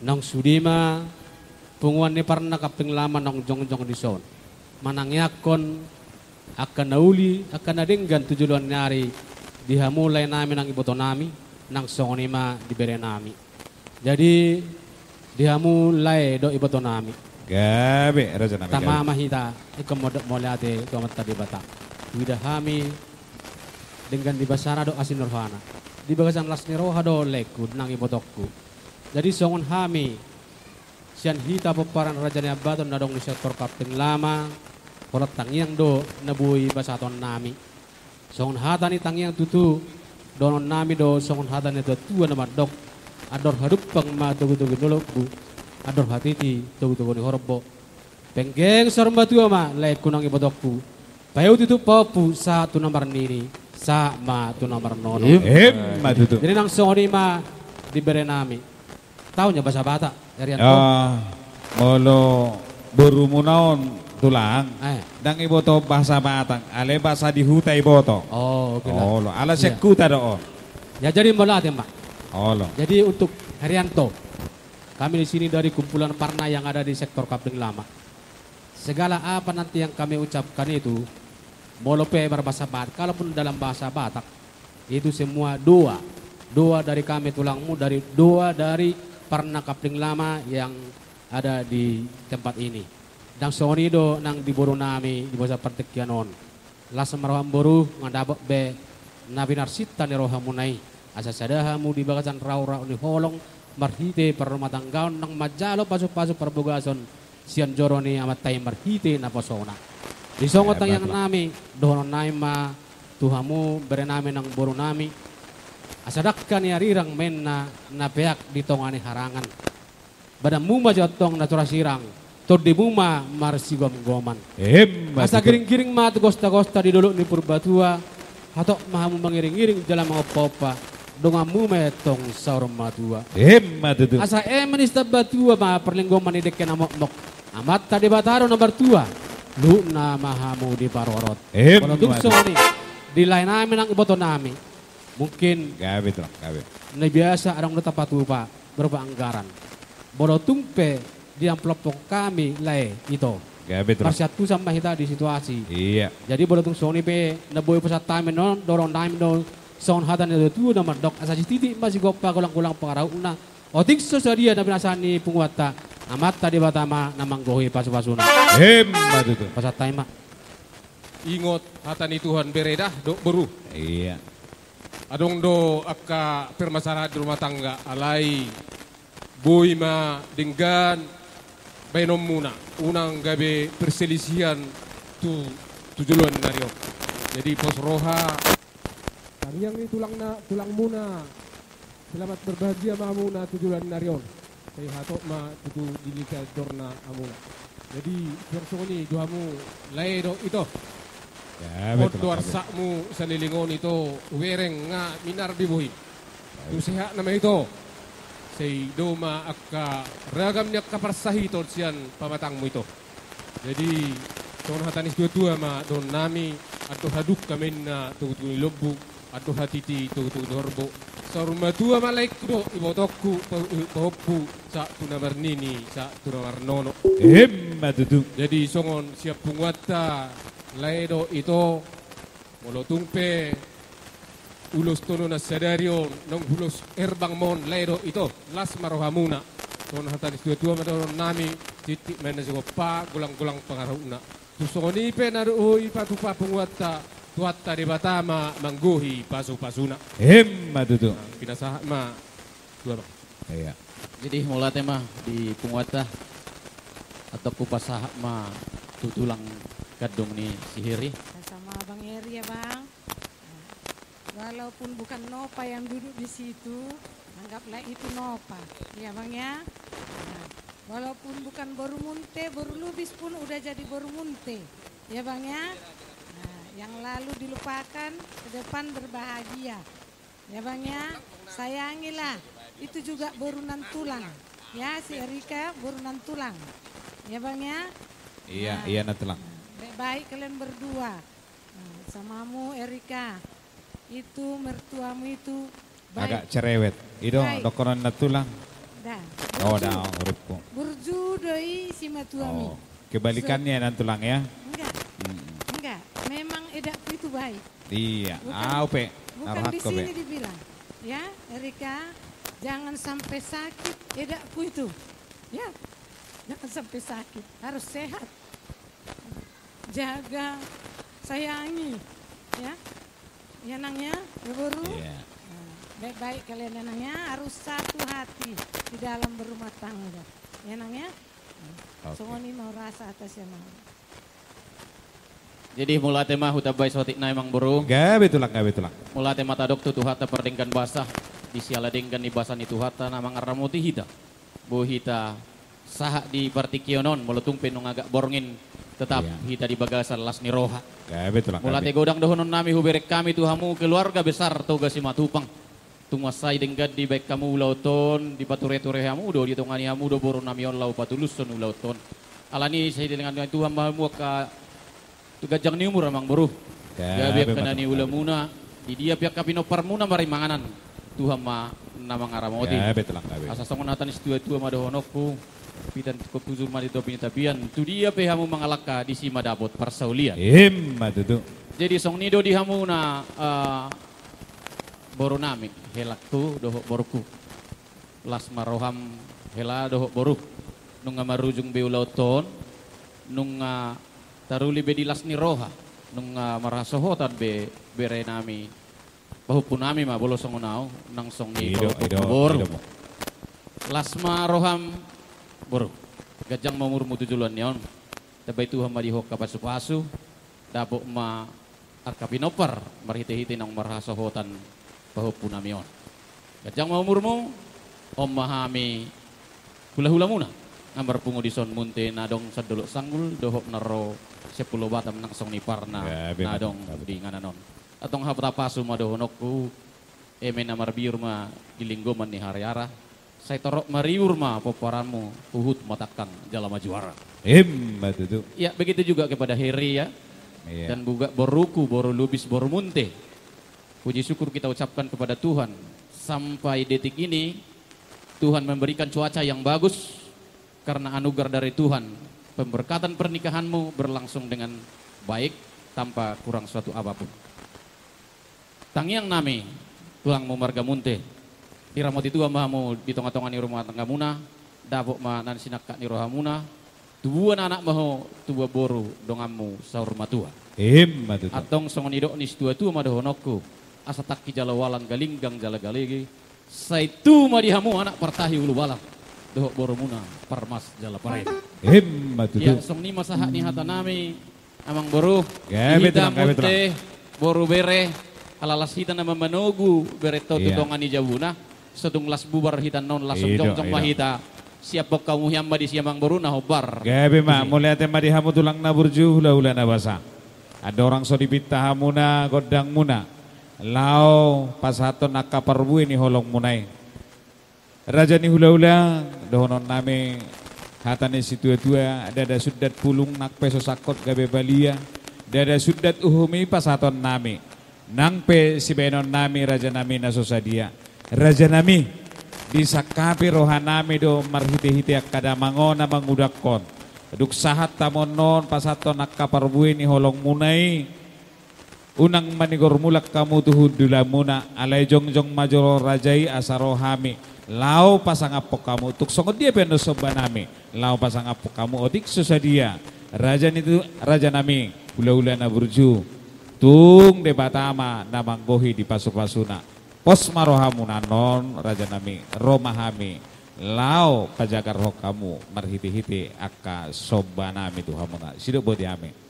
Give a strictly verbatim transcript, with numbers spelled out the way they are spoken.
Naung sude ma punguan ni Parna Kapling Lama naung jongjong dison, manangiangkon angka na uli, angka na denggan tu joloan ni ari di hamu lae nami nang iboto nami, nang songon i ma di bere nami. Jadi di hamu lae dohot iboto nami. Gabe, raja nami, tama gabe. Ma hita, ingkon mandok mauliate tu Amanta Debata. Huida hami denggan di basana dohot asi ni rohana. Di bagasan las ni roha do laengku nang ibotongku. Jadi songon hami sian hita pomparan Raja Nababan na adong di sektor Kapling Lama, holan tangiang do na boi pasahaton nami. Songon hata ni tangiang tutu, dohonon nami do songon hata ni natuatua na mandok: Andor hadumpang ma togutogu ni lombu, andor hatiti togutogu ni horbo. Penggeng saur matua ma laengku nang ibotongku, paihut tu pahompu sahat tu na marnini, sahat ma tu na marnono. Emma tutu. Jadi nang songon i ma di bere nami. Tahu nyo bahasa Batak, Herianto? Ah, molo borumuna on, Tulang, eh, ndang iboto bahasa Batak, alai bahasa di huta iboto. Oh, oke lah. Olo, ala sian huta do on. Ya, jadi mauliate ma. Olo. Jadi untuk Herianto, kami di sini dari kumpulan Parna yang ada di sektor Kapling Lama. Segala apa nanti yang kami ucapkan itu, molo pe berbahasa Batak, kalaupun dalam bahasa Batak, itu semua doa. Doa dari kami tulangmu, dari, doa dari Parna Kapling Lama yang ada di tempat ini. Nang songon i do nang di boru nami di bagasan partingkian on. Las ma roham boru, nga dapot be na pinarsinta ni rohamuna i, asa sada hamu di bagasan raurau ni holong marhite parrumatanggaon nang manjalo pasupasu parbagason sian joro ni Amanta i marhite naposona. Di songon tangiang nami, dohonon nami ma tu hamu bere nami nang boru nami, asa dangka ni arirang ma inna na peak di tonga ni harangan. Badanmu ma jo antong na tora sirang, tondimu ma marsigomgoman. Emma tutu. Asa giringgiring ma tu gostagosta di dolok ni Purbatua, hatop ma hamu mangiringiring jala mangompaompa, donganmu ma i antong saur matua. Emma tutu. Asa eme ni sitamba tua ma parlinggoman ni dengke na mokmok, Amanta Debata do na martua, luhutna ma hamu diparorot. Emma tutu. Molo tung songon i di lae nami nang iboto nami, mungkin gabe, Tulang, gabe, na biasa adong do tapatupa berupa anggaran. Molo tung pe diamplophon hami lae ito, gabe, Tulang, marsiantusan ma hita di situasi. Iya. Jadi molo tung songon i pe na boi pasahat hami on, dohonon nami do songon hata ni natuatua na mandok: Asa sititi ma sigompa, golanggolang pangarahutna. Otik so sadia na pinasahat ni punguanta, Amanta Debata ma na manggohi pasupasuna. Emma tutu. Pasahat hami ma. Ingot hata ni Tuhan, bere da dohot boru. Iya. Adong do angka permasalahan di rumah tangga, alai boi ma denggan baenonmuna, unang gabe perselisihan tu, tu joloan ni ari on. Jadi pos roha. Tangiang ni tulangna, tulangmuna. Selamat berbahagia ma hamuna tu joloan ni ari on. Sai hatop ma tutu dilehon dorna hamuna. Jadi sian songon i do hamu lae dohot ito. Ya, on betul, do arsakmu saleleng on ito, hubereng nga minar be bohi. Tu sehatna ma ito. Sai dao ma angka ragam ni angka parsahiton sian pamatangmu ito. Jadi songon hata ni situatua ma dohonon nami: Andor hadungka ma inna togutogu ni lombu, andor hatiti togutogu ni horbo. Saur matua ma laengku dohot ibotongku, pa-, pahompu sahat tu na marnini, sahat tu na marnono. Emma tutu. Jadi songon sian punguanta, lae dohot ito, molo tung pe ulos tano na sadari on naung hulos herbang ma on, lae dohot ito, las ma rohamuna. Songon hata ni situatua ma dohonon nami: Sititi ma inna sigompa, golanggolang pangarahutna. Tung songon i pe na boi dipatupa punguanta, Tuhanta Debata ma manggohi pasupasuna. Emma tutu. Pinasahat ma. Tua, Bang. Iya. Jadi mauliate ma di punguanta. Antong hupasahat ma tu tulang kandung ni si Heri. Sama Bang Heri ya, Bang. Walaupun bukan Nova yang duduk di situ, anggaplah itu Nova, ya, Bang, ya. Nah, walaupun bukan boru Munte, boru Lubis pun udah jadi boru Munte, ya, Bang, ya. Nah, yang lalu dilupakan, ke depan berbahagia, ya, Bang, ya. Sayangilah, itu juga boru Nantulang, ya, si Erika boru Nantulang, ya, Bang, ya. Iya, nah, iya, Nantulang. Nah, baik-baik kalian berdua. Nah, samamu, Erika, itu mertuamu itu baik. Agak cerewet. Ido, baik. Dokonon Nantulang. Dah. Oh, burju. Dah, uripku. Burju do i simatuami. Oh, kebalikannya nanti, Tulang, ya? Enggak. Mm-mm. Enggak. Memang edakku itu baik. Iya, bukan, au pe. Bukan di sini dibilang. Ya, Erika, jangan sampai sakit edakku itu. Ya, jangan sampai sakit. Harus sehat. Jaga, sayangi. Ya. Ya, Nang, ya, ya, Boru. Iya. Nah, baik-baik kalian, ya, Nang, ya. Harus satu hati di dalam berumah tangga. Ya, Nang, ya. Oke. Songon i ma hurasa atas, ya, Nang. Jadi, mauliate ma hutambai saotik nai, Amangboru. Gabe, Tulang, gabe, Tulang. Mauliate ma tadok tu Tuhanta pardenggan basa, di siala denggan ni basa ni Tuhanta na mangaramoti hita. Boi hita sahat di partingkian on, molo tung pe nunga agak borngin, tetap, iya, hita di bagasan las ni roha. Gabe, Tulang, gabe. Mauliate godang dohonon nami hubereng hami tu hamu keluarga besar Toga Simatupang. Tung mansai denggan dibaen hamu ulaon on, dipatureture hamu do, ditongani hamu do boru nami on laho patulushon ulaon on. Alani i sai dilehon ni Tuhan ma hamu angka tu ganjang ni umur, Amangboru. Gabe, gabe angka na niulamuna, di dia pe angka pinomparmuna maringanan, Tuhan ma na mangaramoti. Gabe, Tulang, gabe. Asa songon hata ni situatua ma dohononku, pitan ko pujur ma di topi ni tapian, tu dia pe hamu mangalangka, disi ma dapot parsaulian. Ima tutu. Jadi songon i do di hamuna, eh, boru nami, helangku dohot borungku. Las ma roham, hela dohot boru. Nunga marujung be ulaon on, nunga taruli be di las ni roha, nunga marhasohotan be bere nami, pahompu nami ma, molo songon au, nang songon i, i do, pahompu, i do, boru. I do. Las ma roham, boru. Ganjang ma umurmu tu joloan ni on. Tambai Tuhan ma di ho angka pasupasu. Dapot ma angka pinompar marhitehite naung marhasohotan pahompu nami on. Ganjang ma umurmu, on ma hami hulahulamuna na marpungu dison, Munthe na adong sian Dolok Sanggul dohot na ro sian Pulo Batam nang songon i Parna na adong di inganan on. Antong hata pasu ma dohononku, eme na marbiur ma di linggoman ni hariara, sai torop maribur ma pomparanmu, huhut ma tangkang jala ma juara. Ima tutu. Ya, begitu juga kepada Heri, ya. Iya. Dan juga boruku, boru Lubis, boru Munthe. Puji syukur kita ucapkan kepada Tuhan. Sampai detik ini, Tuhan memberikan cuaca yang bagus karena anugerah dari Tuhan. Pemberkatan pernikahanmu berlangsung dengan baik, tanpa kurang suatu apapun. Tangiang nami, tulangmu marga Munthe. Diramoti Tuhan ma hamu di tongatonga ni rumah tanggamuna, dapot ma na sinangkap ni rohamuna, tubuan anak ma ho, tubuan boru donganmu saur matua. Ima tutu. Antong songon nidok ni situatua ma dohononku, asa tangki jala ualang, galinggang jala galege, sai tubu ma di hamu anak partahi ulubalang dohot borumuna parmas jala pareme. Ima tutu. Ya, songon i ma sahat ni hata nami, Amangboru. Gabe, Tulang, gabe, Tulang. Di hita Munthe, boru, bere, ala las hita na mamanogu berenta on tu tonga ni jabuna. Iya. So tung las bubar hita on, las jongjong ma hita. Siaphon hamu hian ma disi, Amangboru, na hombar. Gabe ma, mauliate ma di hamu tulang na burju, hulahula na basa. Andorang so dipinta hamuna gondangmuna, laho pasahathon angka parbue ni holongmuna i. Raja ni hulahula, dohonon nami hata ni situatua, ndada sundat pulung nang pe so sangkot gabe balia, ndada sundat uhum i pasahaton nami, nang pe sibaenon nami, raja nami na so sadia. Raja nami, disangkapi roha nami do marhitehite angka damang on na mangudangkon. Dung sahat hamu annon pasahathon angka parbue ni holongmuna i, unang manigor mulak hamu tu hundulanmuna, alai jongjong ma jolo raja i asa ro hami laho pasangaphon hamu. Tung songon dia pe annon somba nami, laho pasangaphon hamu otik so sadia. Raja ni tu, raja nami, hulahula na burju, tung Debata ma na manggohi di pasupasuna. Pos ma rohamuna annon, raja nami, ro ma hami laho pajagarhon hamu marhitehite angka somba nami tu hamuna. Sidok boti hami.